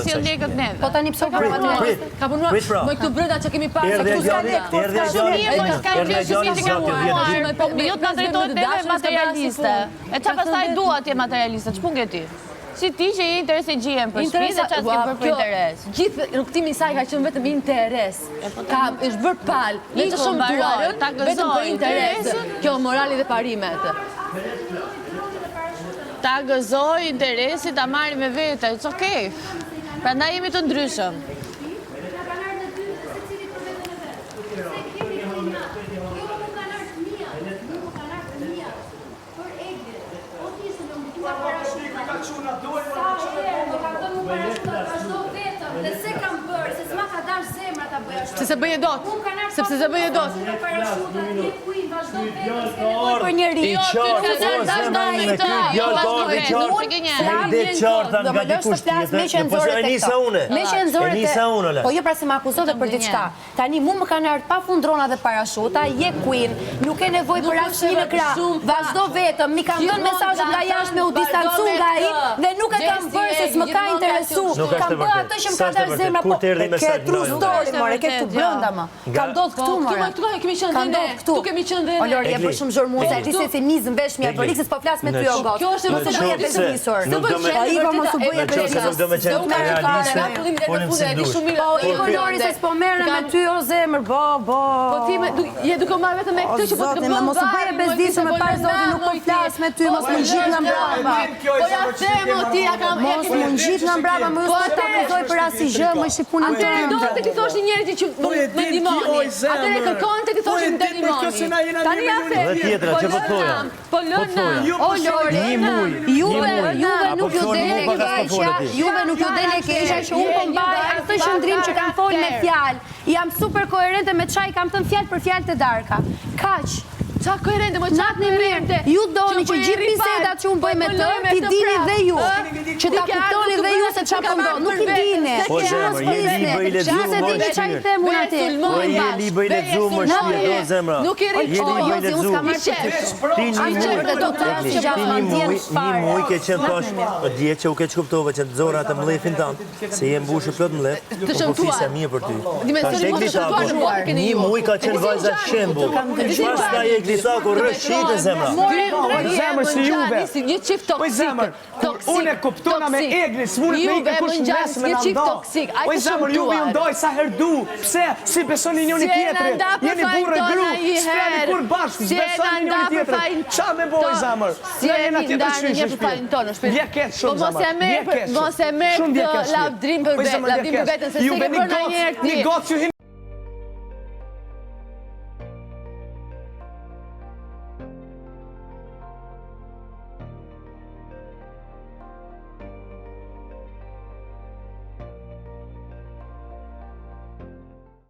sjell lekët neve. Po tani pse u bëre materialiste? Ka punuar Prit pra. më këtu brenda që kemi parë se Erdhi këtu s'ka djali, lekë, po erdhi s'ka djali, Mirë, po s'ka erdhi gjë djali, që si ka zoti, punuar. dhjetë Po jo të na drejtohet neve materialiste. E ça pastaj dua ti materialiste, ç'punë ke ti? Si ti që je interes e gjen për shtëpi dhe ça s'ke bërë për interes. Gjithë rrugëtimi i saj ka qenë vetëm interes. Po Ka është bërë palë, me të Iku, shumë mbaroi, duarën, ta vetëm për gëzoj interes. interesin. Kjo morali dhe parimet. Ta gëzoj interesi, ta marri me vete, it's okay. Prandaj jemi të ndryshëm. Se s'e bëje dot, sepse s'e bëje dot. Për njeri. I qartë, o zemra ime, ky djalë ka ardhur i qartë, me ide qarta nga dikush tjetër, jo po se e nisa une. Me që e nxore E nisa unë, ola. Po jo pra se më akuzove për diçka. Tani mu më kanë ardhur pafund drona dhe parashuta, je queen, nuk ke nevojë për asnjë në krah. Vazhdo vetëm, m'i kanë dhënë mesazhet nga jashtë me u distancu nga ai dhe nuk e kam bërë se s'më ka interesu. Nuk është Kam e bërë vërtetë. atë që më S'është ka e dalë vërtetë. zemra, Kur po të erdhi e ke mesazh true nga ai? story, more, ke këtu brenda më. Ka ndodhur Po, këtu, këtu more. këtu kemi qenë Ka dhe ne. ndodhur këtu. Këtu kemi qenë dhe O ne. Lori, je Egli, bërë shumë zhurmuese, Egli. ti se feminizëm vesh mja Egli. bëri, se s'po flas me ty o goc. Kjo është e Mos u vërteta. bëje Në qoftë se bezdisur. nuk do me- Po Ivo mos u bëje Në qoftë se nuk do me qenë realiste, folim si dush. Po Ivo Lori se s'po merrem me ty o zemër, bo bo. Po ti me, du, je duke u marrë vetëm me këtë që po të Zoti, bën mos u bëje bezdisur me parë Zotin, nuk po flas me ty, mos më ngjit nga mbrapa. Po ja them o ti, ja kam Mos më ngjit nga mbrapa, më Po s'po të akuzoj për asnjë gjë, më shih punën Atëherë tënde. donte ti thoshin njerëzit që Po më e din ti, ndihmoni. oj zemër. Atëherë kërkonte ti Po e thoshin din, për kjo se ndihmoni. na jena Tani ja mirë me them. Dhe tjetra Po që po lë thoja. nam, Po lë Po thoja. nam. Ju O po Lori, Një muj, juve, një muj. juve Apo nuk ju fol del mu e pa ka s'po keqja, fole ti. juve nuk ju del e keqja që unë po mbaj atë qëndrim që kam fol me fjalë. Jam super koherente me çaj kam thënë fjalë për fjalë te darka. Kaq. Qa koherente, mo qa Natën e mirë. Ju doni që gjithë bisedat që unë bëj me të, ti dini dhe ju. Që ta kuptoni dhe ju se çfarë po ndodh. Nuk i dini. Po zemër, je libër i lexuar, Ju se dini çfarë i them unë aty. Po je libër i lexuar, më shpirt, o zemra. Nuk i rri Je O, libër i jo, se unë s'kam lexuar. marrë për ty. Ti një As që muj, vërtet do të Egli, që ti gjatë një ma muj, ndjen një fare. muj ke qenë tash, po dje që u keq kuptova që të zora atë mllefin tënd, se je mbushur plot mllef, Të po po shëmtuar. flisja mirë për ty. Dimensioni Tash më Egli të shëmtuar Tako, në botë keni një ju. muj ka qenë vajza shembull. Pastaj Egli Tako rrëshqite zemra. Zemër si juve. Një çift Po toksik. zemër, kur unë e kuptona me Egli, s'mundet me ikë kush mes me Një na çift nda. toksik. Ai Po të zemër, juve ju shëmtuar. ndaj sa herë du. Pse? Si besoni njëri Si e na tjetrin? nda për Jeni fajin burrë e tonë gru, ai s'fleni herë. kur bashkë, Si e na s'besoni nda njëri për tjetrin. fajin Qa me boj to- zemër? Si Na e jena mi tjetër ndarë qysh një në për fajin shtëpi. tonë në shtëpi. Vje keq Po shumë mos e zemër. merr Vje keq mos e shumë. merr Shumë vje këtë keq shpirt. lavdrim për Po vetë, zemër, vje lavdrim për keq. veten se Ju s'e ke bëni bërë gocë, ndonjëherë ti. Një gocë ju hini.